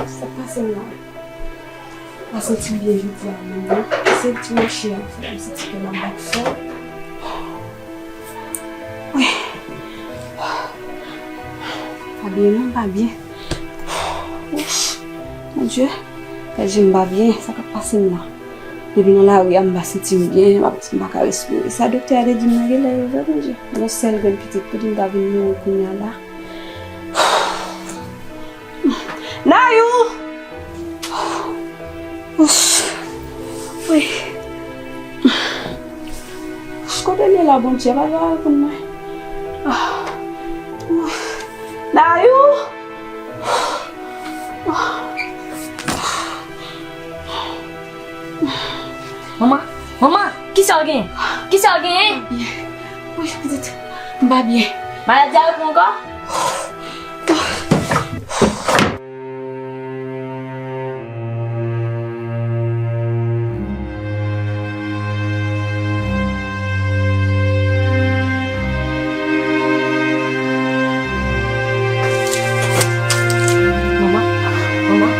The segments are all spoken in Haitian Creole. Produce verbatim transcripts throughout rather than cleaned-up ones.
Sa k pase m la? M pa santi m byen jodi a menm non. Se ti mache a k fè m santi ke m ap bat fò. Wi. Pa byen non, m pa byen. Ouf. Mon Dieu. Gad jan m pa byen. Sa k ap pase m la? Depi nan lari a, m pa santi m byen, m pa, m pa ka respire. Sa doktè a te di m nan, genlè yo vre, Bondye. Yon sèl grenn pitit, poutèt m ta vin mouri kounye a la. Nayou! Ouf. Wi. Ouf, kote l ye la, Bondye? Pa ka reponn mwen. Ah. Ouf. Nayou! Manman, manman, kisa w genyen? Kisa w genyen? Wi, pitit, m pa byen. Maladi a reprann ankò? Manman, manman.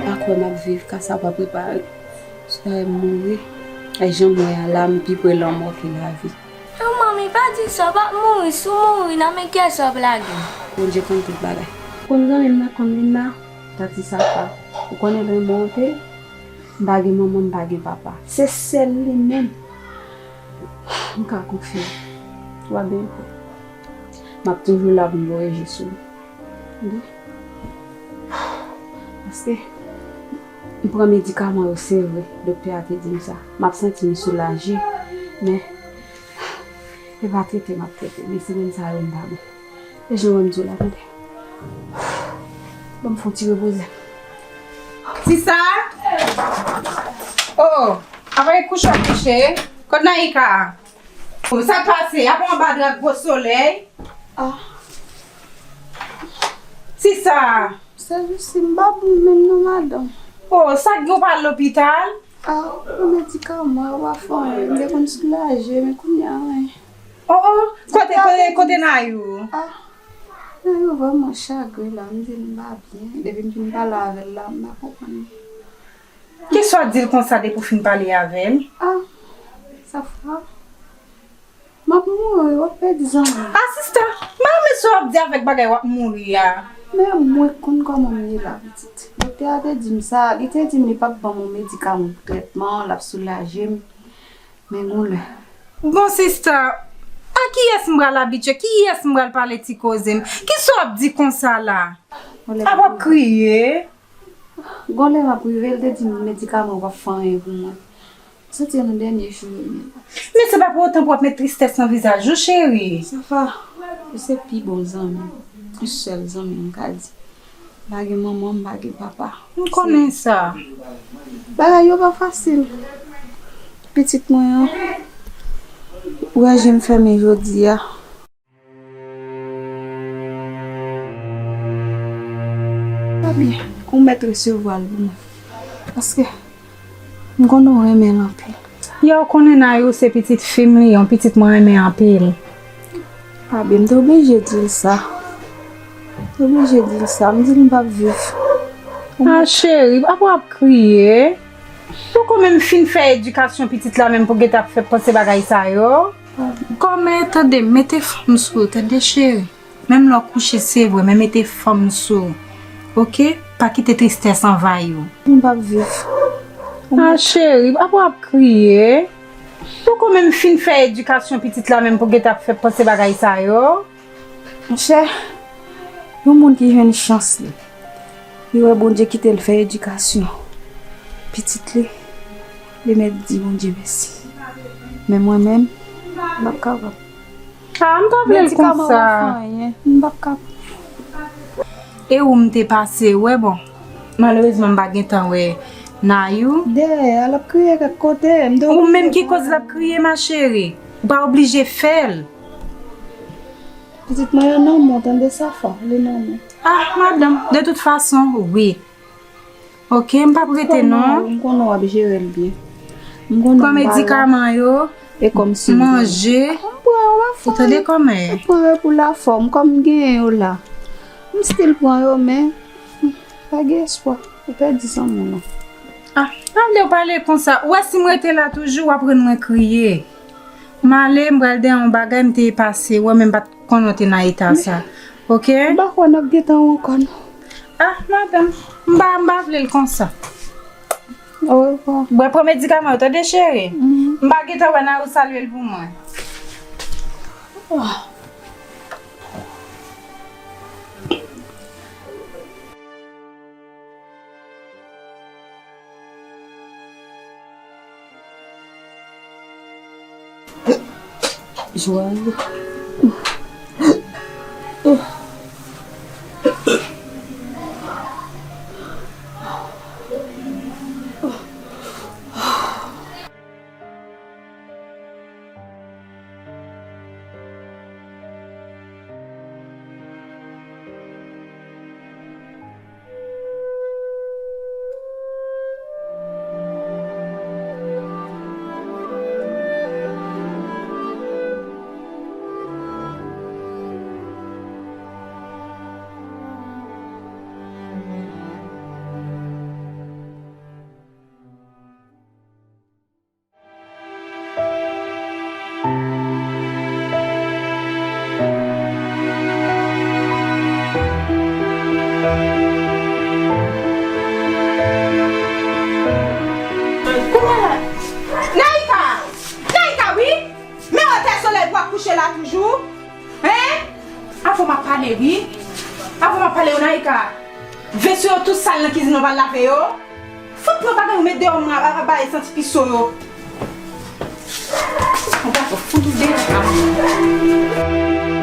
Pa kwè m ap viv, ka sa pa prepare. Si ta m mouri, e jan m ye a la, m pi pre lanmò ke lavi. Yo, manmi, pa di sa, w p ap mouri. Si w mouri, nan men kiyès w ap lage m? Bondye konn tout bagay. Konn zanmi m nan, konn Lina, tati Safa. Ou konnen lè m monte, m pa gen manman, m pa gen papa. Se sèl li menm m ka konfye. W ap byen fè. M ap toujou la pou m voye je sou li. Tande? Paske m pran medikaman yo, se vre, doktè a te di m sa. M ap santi m soulaje, men e pa trete m ap trete, men semèn sa yo m pa bon. E jan w wè m di w la, tande. Ban m fè yon ti repoze. Sista? Oh, oh. Apa e kouche w kouche? Kot Naika a? Oh, sa k pase? Apa w anba dra gwo solèy? Ah. Sista? Sè Lucy, m pa bon menm non, madanm. Oh, sa k gen w pa al lopital? Ah, pou medikaman, yo pa fè anyen. M te konn soulaje, men kounye a, anyen. Oh, oh, kote, kote, kote Nayou? Ah, Nayou vrèman chagren la, m di l m pa byen. Depi m fin pale avè l la, m pa konprann. Kisa w di l konsa depi w fin pale avè l? Ah, Safa, m ap mouri, w ap pèdi zanmi. Ah, sista, m pa renmen sa w ap di avèk bagay w ap mouri a. Men mwen konn kòman m ye la, pitit. Doktè a te di m sa, li te di m li p ap ban m yon medikaman pou trètman, l ap soulaje m. Men gon lè. Bon, sista, a kiyès m pral abitye? Kiyès m pral pale ti koze m? Kisa w ap di konsa la? Apa w ap kriye? Gon lè m ap rive, l te di m medikaman yo p ap fè anyen pou mwen. M santi yo nan dènye jou yo, men. Men se pa pou otan pou w ap met tristès nan vizaj ou, cheri. Safa, ou se pi bon zanmi m. Yon sèl zanmi m ka di. M pa gen manman, m pa gen papa. M konnen sa. Bagay yo pa fasil. Pitit mwen an, ou wè je m fèmen jodi a. Pa byen, ou mèt resevwa l pou mwen. Paske m konnen w renmen l anpil. Ya, w konnen Nayou se pitit fi m li ye, yon pitit mwen renmen anpil. Pa byen, m te oblije di l sa. M te oblije di l sa. M di l m p ap viv. Ah, cheri, apa w ap kriye? Poko menm fin fè edikasyon pitit la menm pou gentan ap fè panse bagay sa yo. Kòmè, tande, mete fanm sou ou, tande, cheri. Menm lè w kouche, se vre, men mete fanm sou ou. Oke? Pa kite tristès anvayi w. M p ap viv. Ah, cheri, apa w ap kriye? Poko menm fin fè edikasyon pitit la menm pou gentan ap fè panse bagay sa yo. Monchè, yon moun ki jwenn chans li, li wè Bondye kite l fè edikasyon pitit li, li mèt di Bondye mèsi. Men mwen menm, m p ap kapab. Ah, m pa vle l konsa. Medikaman pa fè anyen, m p ap kapab. E ou m te pase, ou wè, bon, malerezman, m pa gen tan wè Nayou? Dèyè a, l ap kriye kèk kote. M te Ou menm ki koz l ap kriye, ma chérie. Ou pa oblije fè l. Pitit mwen an nan men w, tande, Safa, li nan men w. Ah, madanm, de tout fason, wi. Ok, m p ap rete non. M konnen w ap jere l byen. M konnen Pran medikaman yo, e kòmsi manje. M pran yo lafòm. Ou tande kòman e? M pran yo pou lafòm, kòm m genyen yo la. M still pran yo, men pa gen espwa. Ou pèdi zanmi w nan. Ah, pa vle w pale konsa. Ou wè si m rete la toujou, w ap rann mwen kriye. M ale, m pral dèyè yon bagay m te pase wè, men m pa t konnen w te nan eta sa. Ok? M pa kwè n ap gentan wè ankò non. Ah, madanm, m pa, m pa vle l konsa. Orevwa. Bwè, pran medikaman yo, tande cheri. M pa gentan wè Nayou, salye l pou mwen. Joël. Kounye a la, Naïka! Naïka, wi! Men otè solèy pou ap kouche la toujou? Hein? Avè w m ap pale, wi. Avè w m ap pale, wi, Naïka. Veso yo tout sal nan kizin nan, w pa lave yo. Fout pran bagay ou met deyò mwen a, a, a bay santi piso yo. Ou pa fè fout ou deyò a mwen.